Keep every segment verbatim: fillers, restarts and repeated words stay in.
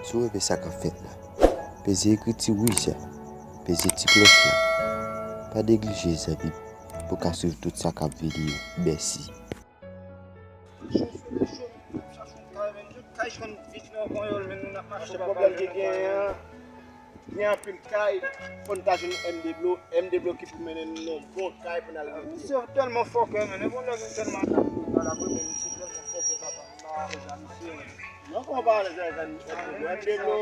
Si w renmen sa k ap fèt la, peze ekriti wouj la, peze ti klòch la. Pa neglije, zanmi m, pou w ka swiv tout sa k ap vini yo. Mèsi. Pwoblèm ki genyen an, gen anpil kay, fò n ta jwenn M de Blo, M de Blo ki pou mennen n nan bon kay pou n al rete. Misye tèlman fòkè, men, e bon nèg tèlman atake pal apre, men misye tèlman fòkè, papa, m pa wè sa, misye. Non, kòman w pa alèz avèk M de Blo? M de Blo,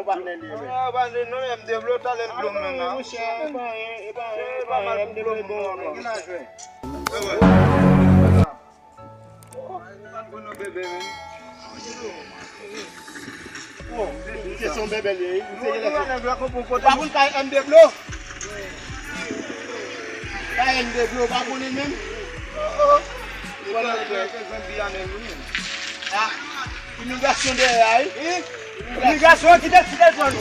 ou patnè li ye, men. Ah, pa de non, M de Blo, talè l blo m nan. Monchè, e pa anyen, e pa anyen, e pa anyen, M de Blo bon ankò. Gen lajè. Oh, misye se yon bèbè li ye, wi. Misye gen lè. Ou pa konn kay M de Blo? Kay M de Blo, ou pa konnen menm? Oh, oh. Ah, imigrasyon dèyè a, wi. Imigrasyon, kite, kite zòn.